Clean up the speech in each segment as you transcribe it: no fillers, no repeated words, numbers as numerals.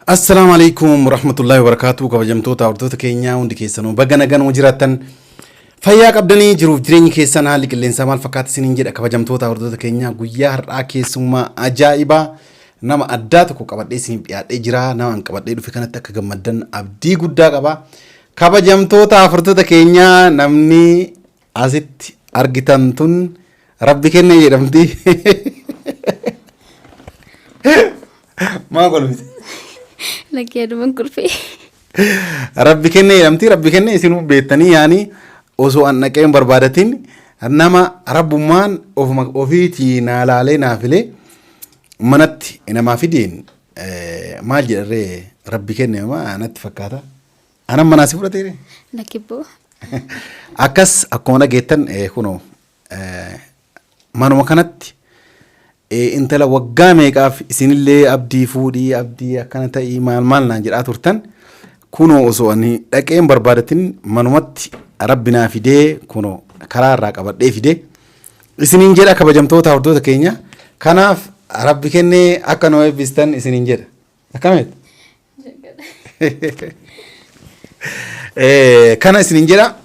Assalaamu alaikum warahmatullahi wabarakatuh. Kabajamtoota hordoftoota keenyaa, hundi keessanuu baga nagaan jiraattan, fayyaa qabdanii, jiruuf jireenyi keessan haalli qilleensaa maal fakkaata isiniin jedha. Kabajamtoota hordoftoota keenyaa, guyyaa har'aa keessummaa ajaa'ibaa nama addaa tokko qabadhee isiniif dhiyaadhee jira. Nama an qabadhee dhufe kanatti akka gammaddan abdii guddaa qaba. Kabajamtoota hordoftoota keenyaa, namni asitti argitan tun Rabbi kennee jedhamti. Maa kolfite? Lakkee, aduman kolfee. Rabbi kennee jedhamti. Rabbi kennee isinuu beektanii, yaani osoo an dhaqee hin barbaadatin nama rabbummaan ofuma ofiitii naa laalee naa filee manatti namaa fideen maal jedharree, Rabbi kenne maa natti fakkaata. Anan manaa si fudhatee? Lakkibboo. Akkas akkuma dhageettan, kunoo manuma kanatti intala waggaa meeqaaf isinillee "Abdii fuudhii, Abdii akkana ta'ii" maal maal naan jedhaa turtan, kunoo osoo ani dhaqee hin barbaadatin manumatti Rabbi naa fidee, kunoo karaa irraa qabadhee fidee isiniin jedha. Kabajamtoota hordoftoota keenya, kanaaf Rabbi kennee akka nu eebbistan isiniin jedha. Akkamitti? Kana isiniin jedha.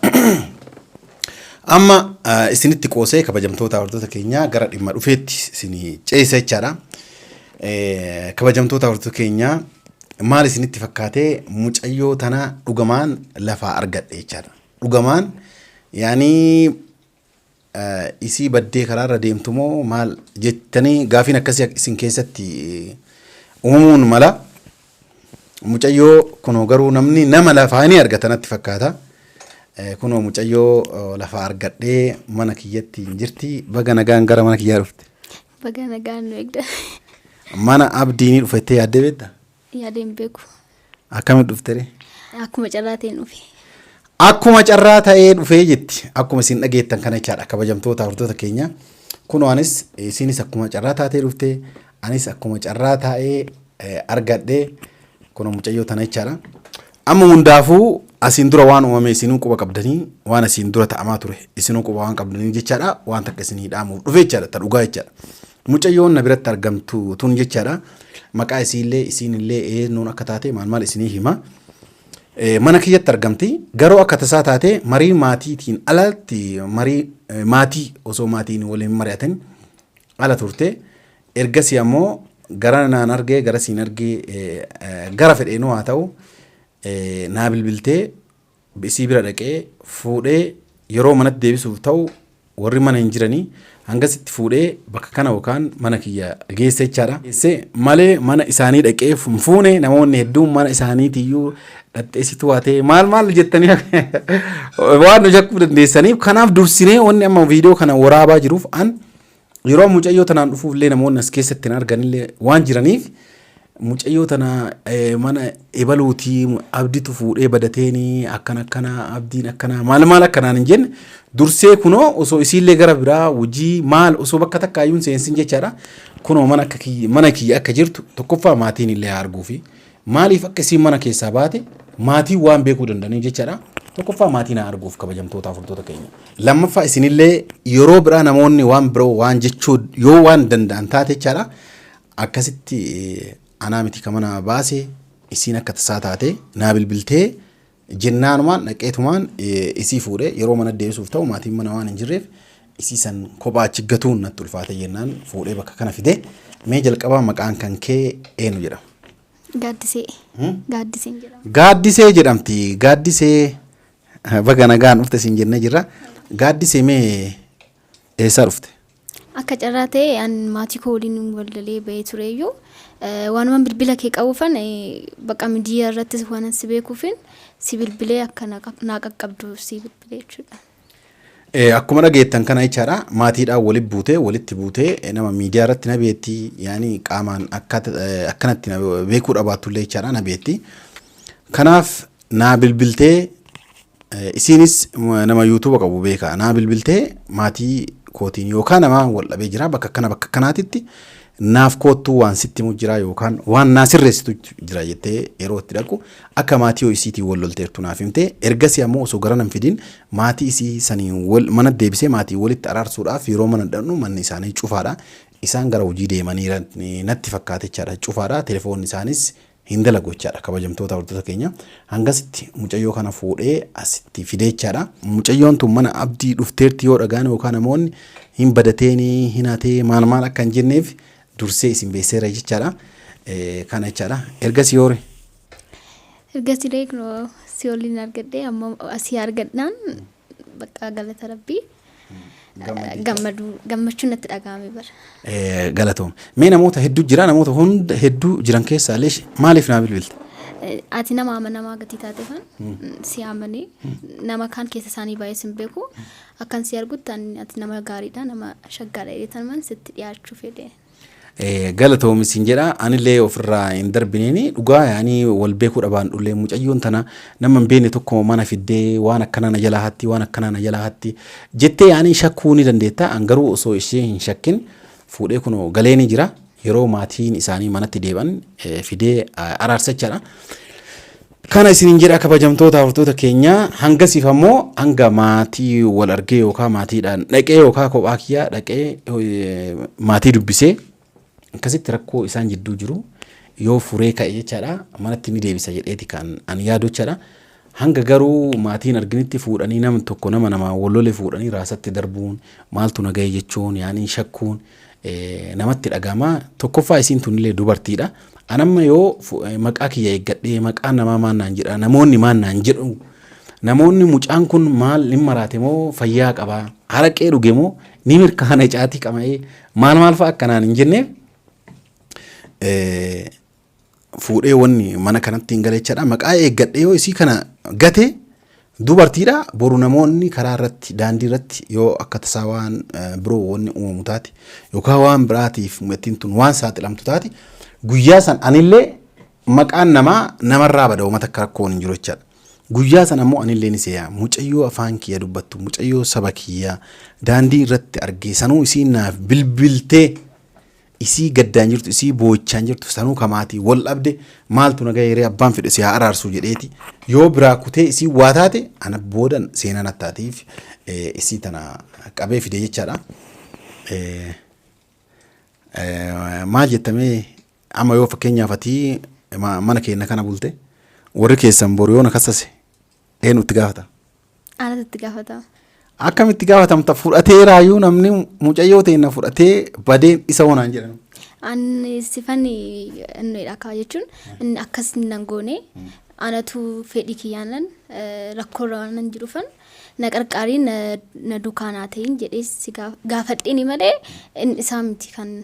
Amma isinitti qoosee, kabajamtoota hordoftoota keenyaa, gara dhimma dhufeetti isinii ceesa jechaadha. Kabajamtoota hordoftoota keenyaa, maal isinitti fakkaatee? Mucayyoo tana dhugamaan lafaa argadhe jechaadha. Dhugamaan yaanii isii baddee karaarra deemtu moo maal jettanii gaafiin akkasii isin keessatti uumamuun mala. Mucayyoo kunoo garuu namni nama lafaa ni argata natti fakkaata. Kunoo mucayyoo lafaa argadhee mana kiyyatti hin jirti. Baga nagaan gara mana kiyyaa dhufte. Baga nagaan nu eegda. Mana Abdii ni dhufettee yaaddee beektaa? Yaadee hin beeku. Akkamitti dhufte ree? Akkuma carraa ta'een dhufe. Akkuma carraa ta'ee dhufee jetti. Akkuma isin dhageettan kana jechaadha, kabajamtoota hordoftoota keenya. Kunoo anis, isinis akkuma carraa taatee dhufte, anis akkuma carraa taa'ee argadhee kunoo mucayyoo tana jechaadha. Amma hundaafuu asiin dura waan uumame isinuu quba qabdanii, waan asiin dura ta'amaa ture isinuu quba waan qabdanii jechaadha, waan takka isinii dhaamuuf dhufe jechaadha, ta dhugaa jechaadha. Mucayyoon na biratti argamtu tun jechaadha. Maqaa isiillee, isiinillee eenyuun akka taate maal maal isinii hima. Mana kiyyatti argamti. Garuu akka tasaa taate marii maatiitiin alatti, marii maatii osoo maatiin waliin mari'atan ala turte. Ergasii ammoo gara naan argee, gara siin argee, gara fedheenuu haa ta'u, naa bilbiltee isii bira dhaqee fuudhee yeroo manatti deebisuuf ta'u warri mana hin jiranii, hangasitti fuudhee bakka kana yookaan mana kiyya geesse jechaadha. Geesse malee mana isaanii dhaqee hin fuune. Namoonni hedduun mana isaaniitiyyuu dhaqxeessituu haatee maal maal jettanii waan nu shakkuu dandeessaniif, kanaaf dursinee wanni amma viidiyoo kana waraabaa jiruuf, an yeroo mucayyoo tanaan dhufuuf illee namoonni as keessatti hin arganillee waan jiraniif, mucayyoo tana mana ebaluutii Abditu fuudhee badateenii akkana akkana, Abdiin akkana maal maal akkanaan hin jenne, dursee kunoo osoo isiillee gara biraa hojii maal osoo bakka takka iyyuu hin seensin jechaadha. Kunoo mana akka kiyya, mana kiyya akka jirtu tokkoffaa maatiin illee haa arguu fi maaliif akka isiin mana keessaa baate maatiin waan beekuu danda'aniif jechaadha. Tokkoffaa maatiin haa arguuf, kabajamtoota hordoftoota keenya. Lammaffaa isinillee yeroo biraa namoonni waan biroo waan jechuu yoo waan danda'an taate jechaadha. Akkasitti anaa miti ka mana baase, isiin akka tasaa taate naa bilbiltee jennaanumaan dhaqeetumaan isii fuudhee yeroo mana deebisuuf ta'u maatiin mana waan hin jirreef, isii san kophaa achi gatuun natti ulfaate jennaan fuudhee bakka kana fide. Mee jalqabaa maqaan kan kee eenyu jedhama? Gaaddisee. Gaaddiseen jedhama. Gaaddisee jedhamti. Gaaddisee, baga nagaan dhufte siin jennee jirra. Gaaddisee, mee eessaa dhufte? Akka carraa ta'e an maatii koo waliin waldalee bahee tureyyuu, waanuman bilbila kee qabuufan, bakka miidiyaa irrattis waan si beekuufin si bilbilee akka naa qaqqabdu si bilbilee jechuudha. Akkuma dhageettan kana jechaadha, maatiidhaan walitti buutee walitti buutee nama miidiyaa irratti na beetti, yaani qaamaan akkanatti na beekuu dhabaatullee jechaadha, na beetti. Kanaaf naa bilbiltee, isiinis nama YouTube qabu beeka, naa bilbiltee maatii kootiin yookaan nama wal dhabee jira, bakka akkana bakka akkanaatitti naaf koottuu, waan sitti himu jira yookaan waan naa sirreessitu jira jettee, yeroo itti dhaqu akka maatii yoo isiitiin wal lolteertu naaf himte. Ergasii ammoo osoo gara nan fidin maatii isii saniin wal mana deebisee maatii walitti araarsuudhaaf yeroo mana dhaqnu manni isaanii cufaadha. Isaan gara hojii deemanii natti fakkaate jechaadha, cufaadha, telefoonni isaanis hin dalagu jechaadha kabajamtoota hordoftoota keenya. Hangasitti mucayyoo kana fuudhee asitti fidee jechaadha. Mucayyoon tun mana Abdii dhufteerti yoo dhagaan yookaan namoonni hin badateenii hin hatee maal maal akka hin jenneef dursee isin beekseera jechaadha. Kana jechaadha. Ergasii yoore. Ergasii illee kunoo si waliin argadhee amma asii argadhaan bakka galata rabbii gammaduu gammachuun natti dhaga'ame bara. Galatoom. Mee namoota hedduu jira, namoota hunda hedduu jiran keessaa illee maaliif naa bilbilte? Ati nama amanamaa gatii taateefan si amanee, nama kaan keessa isaanii baay'ee sin beeku, akkan si argutti ati nama gaariidha, nama shaggaadha jedheetan sitti dhiyaachuu fedhe. Galatoomi sin jedha, anillee ofirraa hin darbineeni dhugaa yaanii wal beekuu dhabaan dhullee mucayyoon tana nama hin beekne tokko mana fiddee waan akkanaa na jalaa hatti, waan akkanaa na jalaa hatti jettee yaanii shakkuu ni dandeetta. An garuu osoo ishee hin shakkin fuudhee kunoo galee ni jira. Yeroo maatiin isaanii manatti deebi'an fidee araarsachaadha. Kana isiniin jedha kabajamtoota hordoftoota keenya. Hangasiif ammoo hanga maatii wal argee yookaan maatiidhaan dhaqee yookaan kophaa kiyyaa dhaqee maatii dubbisee akkasitti rakkoo isaan jidduu jiru yoo furee ka'e jechaadha manatti ni deebisa jedheeti kan ani yaadu jechaadha. Hanga garuu maatiin arginitti fuudhanii nama tokko nama namaa wal lole fuudhanii raasatti darbuun maaltu na ga'e jechuun yaanii shakkuun namatti dhaga'ama. Tokkoffaa isiin tunillee dubartiidha. Anamma yoo maqaa kiyya eeggadhee maqaan namaa maal naan jedha, namoonni maal naan jedhu, namoonni mucaan kun maal hin maraate moo fayyaa qabaa, haraqee dhuge moo, ni mirkaana caatii qama'ee maal maal fa'a akkanaan hin jenneef fuudhee wanni mana kanatti hin galechaadha. Maqaa eeggadhee yoo isii kana gate dubartiidha. Boru namoonni karaa irratti, daandii irratti yoo akka tasaa waan biroo wanni uumamu taate yookaan waan biraatiif mucattiin tun waan saaxilamtu taate, guyyaa san anillee maqaan namaa namarraa bada, uummata akka rakkoon hin jiru jechaadha. Guyyaa san ammoo anillee ni seeya, mucayyoo afaan kiyya dubbattu, mucayyoo saba kiyya daandii irratti argee, sanuu isiin naaf bilbiltee, isii gaddaan jirtu, isii boo'ichaan jirtu, sanuu kamaatii wal dhabde, maaltu na ga'eeree, abbaan fedhe si haa araarsuu jedheeti yoo biraa kutee isii waa taate ana boodan seenaa nattaatiif isii tana qabee fide jechaadha. Maal jettamee amma yoo fakkeenyaaf ati mana keenya kana bulte, warri keessan boru yoo na kassase eenyu itti gaafata? Anatu itti gaafatama. Akkamitti gaafatamta? Fudhateeraayyuu namni mucayyoo ta'e na fudhatee badeen isa onaan jedhan. Ani sifan inni akka jechuun inni akkas nan goone, anatu fedhii kiyyaanan rakkoorra waan nan jirufan na qarqaarii na duukaa naa ta'in jedhee si gaafadheeni malee inni isaa miti kan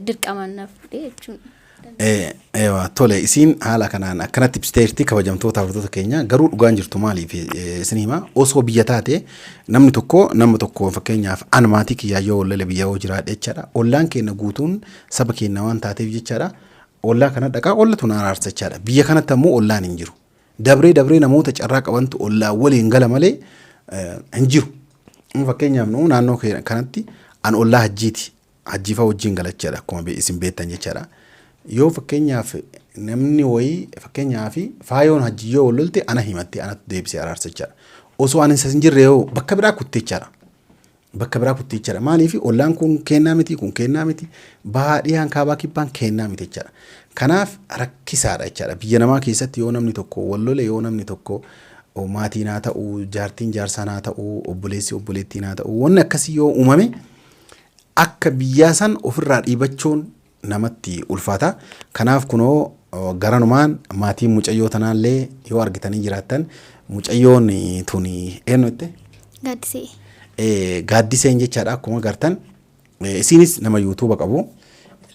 dirqamaan na fuudhee jechuun. Ewa, tole, isiin haala kanaan akkanatti ibsiteerti. Kabajamtoota hordoftoota keenya, garuu dhugaan jirtu maaliif isin hima, osoo biyya taate namni tokko nama tokko, fakkeenyaaf an maatii kiyyaa yoo wallale biyya yoo jiraadhe jechaadha, ollaan keenya guutuun saba keenya waan taateef jechaadha, ollaa kana dhaqaa ollatu na araarsa jechaadha. Biyya kanatti ammoo ollaan hin jiru, dabree dabree namoota carraa qabantu ollaa waliin gala malee hin jiru. Fakkeenyaaf nu naannoo kanatti an ollaa hajjiiti, hajjiifaa wajjin galachaadha akkuma isin beektan jechaadha. Yoo fakkeenyaaf namni wayii, fakkeenyaaf faayoon hajji yoo wal lolte, ana himatte, anatu deebisee araarsa jechaadha. Osoo ani isa hin jirre yoo bakka biraa kutte jechaadha. Bakka biraa kutte jechaadha. Maaliif? Ollaan kun kennaa miti, kun kennaa miti, bahaa dhiyaan kaabaa kibbaan kennaa miti jechaadha. Kanaaf rakkisaadha jechaadha. Biyya namaa keessatti yoo namni tokko wal lole, yoo namni tokko maatiin haa ta'u, jaartiin jaarsaan haa ta'u, obboleessi obboleettiin haa ta'u, wanni akkasii yoo uumame akka biyyaa san ofirraa dhiibachuun namatti ulfaata. Kanaaf kunoo garanumaan maatiin mucayyoo tanaallee yoo argitanii jiraattan, mucayyoon tuni eenyu jette? Gaaddisee. Gaaddiseen jechaadha. Akkuma agartan isinis nama YouTube qabu,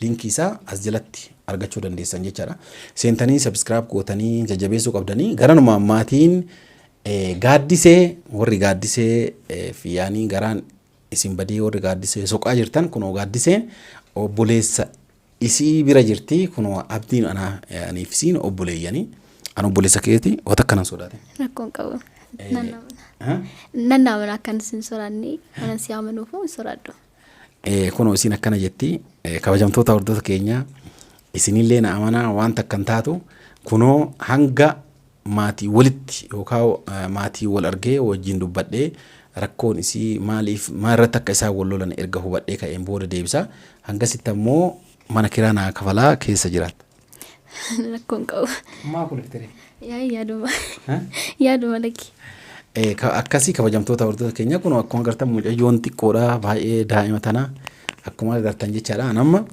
linkii isaa as jalatti argachuu dandeessan jechaadha. Seentanii subscribe gootanii jajjabeessuu qabdanii. Garanumaan maatiin gaaddisee, warri gaaddisee fi yaanii garaan isin badii, warri gaaddisee soqaa jirtan, kunoo gaaddiseen obboleessa isii bira jirti. Kunoo abdiin anaa aniif isiin obboleeyyanii, an obboleessa keeti, wata akkanan sodaate. Rakkoon qabu. Nan amana. Nan amana, akkan isin sodaanne kanan si amanuufu hin sodaadhu. Kunoo isiin akkana jetti. Kabajamtoota hordoftoota keenya, isinillee na amanaa, waan takkan taatu. Kunoo hanga maatii walitti yookaan maatii wal argee wajjin dubbadhee rakkoon isii maaliif maal irratti akka isaan wal lolan erga hubadhee ka'een booda deebisa. Hangasitti ammoo mana kiraa naa kafalaa keessa jiraata. Rakkoo hin qabu. Maa kolfitee? Yaaduma. Yaaduma lakki. Akkasii kabajamtoota hordoftoota keenya kun akkuma agartan mucayyoon xiqqoodha baay'ee daa'ima tana akkuma agartan jechaadha. An amma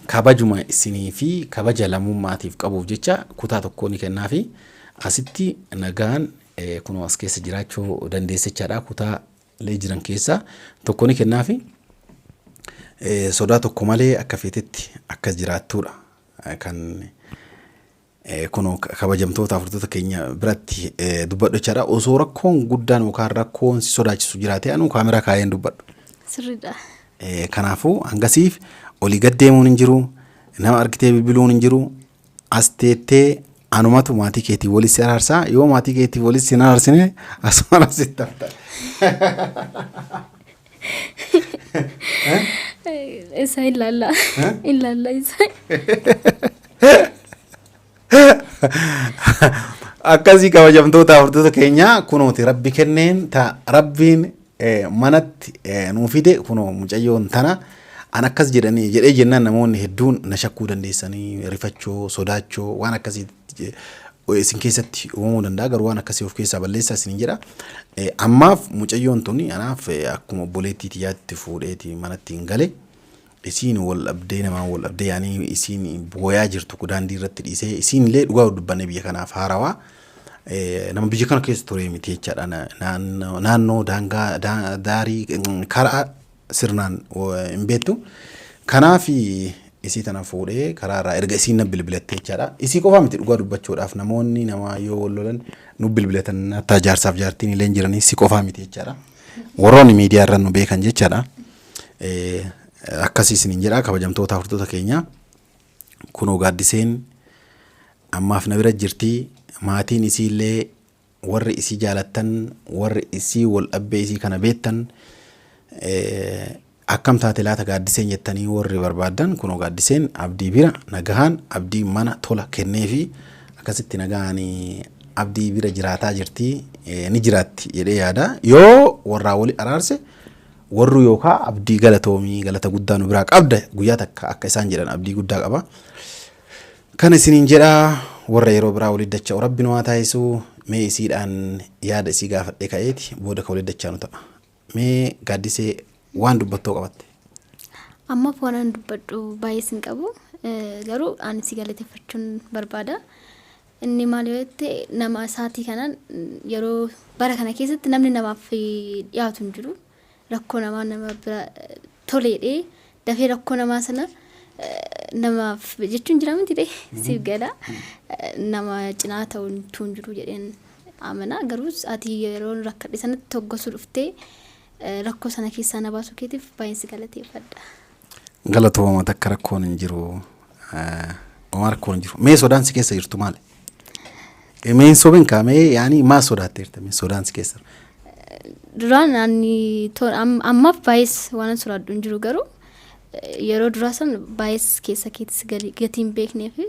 kabajuma isinii fi kabaja lammummaatiif qabuuf jecha kutaa tokko ni kennaafi asitti nagaan kunoo as keessa jiraachuu dandeessa jechaadha. Kutaalee jiran keessaa tokko ni kennaafi sodaa tokko malee akka feetetti akka jiraattuudha kan kunoo kabajamtoota hordoftoota keenya biratti dubbadhu jechaadha. Osoo rakkoon guddaan yookaan rakkoon si sodaachisu jiraate anuu kaameraa kaayeen dubbadhu. Sirriidha. Kanaafuu hangasiif olii gad deemuun hin jiru, nama argitee bilbiluun hin jiru, as teettee anumatu maatii keetii walitti si araarsaa yoo maatii keetii walitti si hin araarsine asuma asitti hafta. Isa ilaalla. Ilaalla isa. Akkasii kabajamtoota hordoftoota keenya kunooti rabbi kenneen ta rabbiin manatti nuu fide kunoo mucayyoon tana an akkas jedhanii jedhee jennaan namoonni hedduun na shakkuu dandeessanii rifachoo sodaachoo waan akkasii isin keessatti uumamuu danda'a garuu waan akkasii of keessaa balleessaa isiniin jedha. Ammaaf mucayyoon tuni anaaf akkuma obboleettii tiyyaatti fuudheeti manatti hin gale. Isiin wal dhabdee namaan wal dhabdee yaanii isiin booyaa jirtu daandii irratti dhiisee isiin illee dhugaa dubbanne biyya kanaaf haarawaa nama biyya kana keessa ture miti jechaadha. Naannoo daangaa daarii karaa sirnaan hin beektu. Kanaaf isii tana fuudhee karaa irraa erga isiin na bilbilatte jechaadha. Isii qofaa miti dhugaa dubbachuudhaaf namoonni nama yoo wal lolan nu bilbilatan hatta jaarsaaf jaartiin illee jiranii si qofaa miti jechaadha. Warroonni miidiyaa irra nu beekan jechaadha. Akkasii isiniin jedha kabajamtoota hordoftoota keenya. Kunoo gaaddiseen ammaaf na bira jirti. Maatiin isii illee warri isii jaalattan warri isii wal dhabbee isii kana beektan akkam taate laata gaaddiseen jettanii warri barbaaddan kunoo gaaddiseen abdii bira nagahaan abdii mana tola kenneefi akkasitti nagahaan abdii bira jiraataa jirti ni jiraatti jedhee yaada yoo warraa wali araarse warru yookaa abdii galatoomii galata guddaa nu biraa qabda guyyaa takka akka isaan jedhan abdii guddaa qaba. Kana isiniin jedha warra yeroo biraa walitti dacha'u rabbi nu haa taasisu mee isiidhaan yaada isii gaafadhee ka'eeti booda ka walitti dachaanu ta'a. Mee gaaddisee waan dubbattoo qabatte. Ammaaf waan an dubbadhu baay'ee sin qabu. Garuu ani si galateeffachuun barbaada. Inni maal yoo jette nama isaatii kanaan yeroo bara kana keessatti namni namaaf dhiyaatu hin jiru. Rakkoo namaa nama bira toleedhee dafee rakkoo namaa sana namaaf jechuun jira miti dee siif gala nama cinaa ta'u hin jiru jedheen amana. Garuu ati yeroo rakkadhe sanatti hoggasuu dhuftee rakkoo sana keessaa na baasuu keetiif baay'een si galateeffadha. Galatooma takka rakkoon hin jiru. Homaa rakkoon hin jiru. Mee sodaan si keessa jirtu maali? Mee hin sobin kaa mee yaani maal sodaatteerta mee sodaan si keessa? Duraan ani ammaaf baay'ees waan sodaadhu hin jiru garuu yeroo duraa san baay'ees keessa keetis gatii hin beeknee fi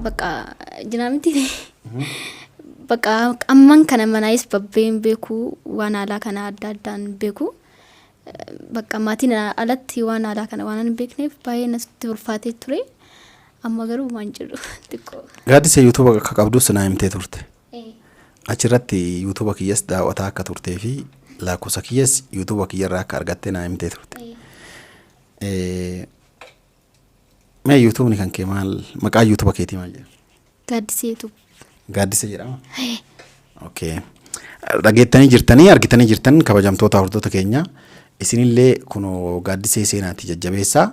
bakka jiraa miti bakka amman kana manaayis babbee hin beeku waan haalaa kana adda addaan beeku. Bakka maatiin alatti waan aadaa kana waan hin beekneef baay'ee natti ulfaatee ture. Amma garuu waan jedhu xiqqoo. Gaaddisa yuutuuba akka qabdus naa himtee turte. Achirratti yuutuuba kiyyas daawwataa akka turtee fi lakkoofsa kiyyas yuutuuba kiyyarraa akka argatte naa himtee turte. Mee yuutuubni kan kee maal maqaa yuutuuba keetii maal jedhama? Gaaddisee YouTube. Gaaddisa jedhama? Okay. Dhageettanii jirtanii argitanii jirtan kabajamtoota hordoftoota keenya isinillee kunoo gaaddisee seenaati jajjabeessaa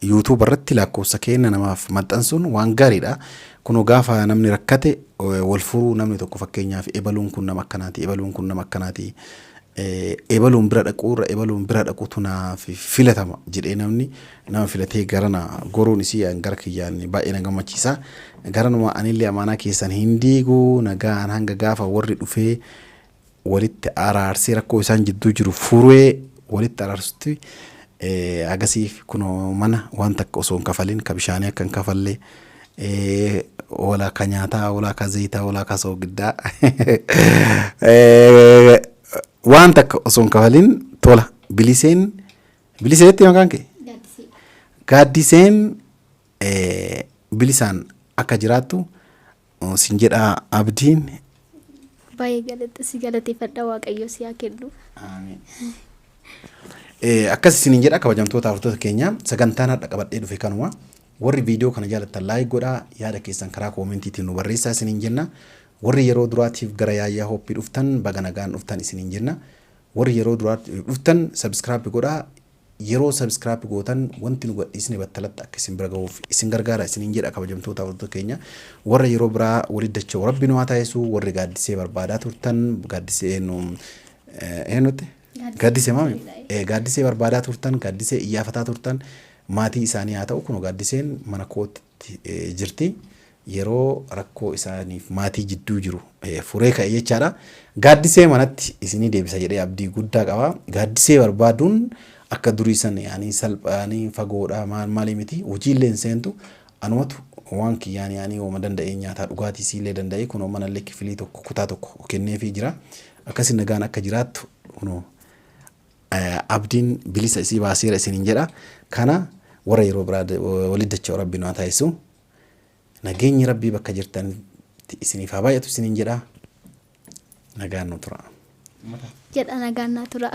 yuutuuba irratti lakkoofsa keenya namaaf maxxansuun waan gaariidha. Kunoo gaafa namni rakkate wal furuu namni tokko fakkeenyaaf ebaluun kun nama akkanaati ebaluun kun nama akkanaati ebaluun bira dhaquu irra ebaluun bira dhaquutu naaf filatama jedhee namni nama filatee garana goruun isii gara kiyyaan baay'ee na gammachiisa. Garanuma anillee amaanaa keessan hin diigu nagaan hanga gaafa warri dhufee walitti araarsee rakkoo isaan jidduu jiru furee walitti araarsutti agasiif kunoo mana waan takka osoo hin kafalin ka bishaanii akka hin kafalle walaa ka nyaataa walaa ka zayitaa walaa ka soogiddaa waan takka osoo hin kafalin tola biliseen biliseetti maqaan kee gaaddiseen bilisaan akka jiraattu sin jedha abdiin. Baay'ee galata si galateeffadha Waaqayyo si haa kennu. Akkas isiniin jedha kabajamtoota hordoftoota keenya, sagantaan har'a qabadhee dhufe kanuma. Warri viidiyoo kana jaalattan like godhaa, yaada keessan karaa koomentiitiin nu barreessaa isiniin jenna. Warri yeroo duraatiif gara Yaayyaa Hooppii dhuftan baga nagaan dhuftan isiniin jenna. Warri yeroo duraatiif dhuftan subscribe godhaa. Yeroo subscribe gootan wanti nu gadhiisne battalatti akka isin bira gahuuf isin gargaara isiniin jedha kabajamtoota hordoftoota keenya. Warra yeroo biraa walitti dacha'u Rabbi nu haa taasisu. Warri Gaaddisee barbaadaa turtan, Gaaddisee nu eenyutti? Gaaddisee maami? Gaaddisee barbaadaa turtan, Gaaddisee iyyaafataa turtan, maatii isaanii haa ta'u, kun Gaaddiseen mana kootti jirti. Yeroo rakkoo isaaniif maatii jidduu jiru furee ka'e jechaadha. Gaaddisee manatti isinii deebisa jedhee abdii guddaa qaba. Gaaddisee barbaaduun akka durii san yaanii salphaanii fagoodha maal maalii miti, hojiillee hin seentu, anumatu waan kiyyaan yaanii hooma danda'ee nyaataa dhugaatii siillee danda'ee kunoo manallee kifilii tokko kutaa tokko kenneefii jira. Akkasi nagaan akka jiraattu kunoo abdiin bilisa isii baaseera isiniin jedha. Kana warra yeroo biraa walitti dacha'u Rabbi nu haa taasisu. Nageenyi Rabbii bakka jirtanitti isiniif haa baay'atu isiniin jedha. Nagaan nu tura. Jedha nagaan naa tura.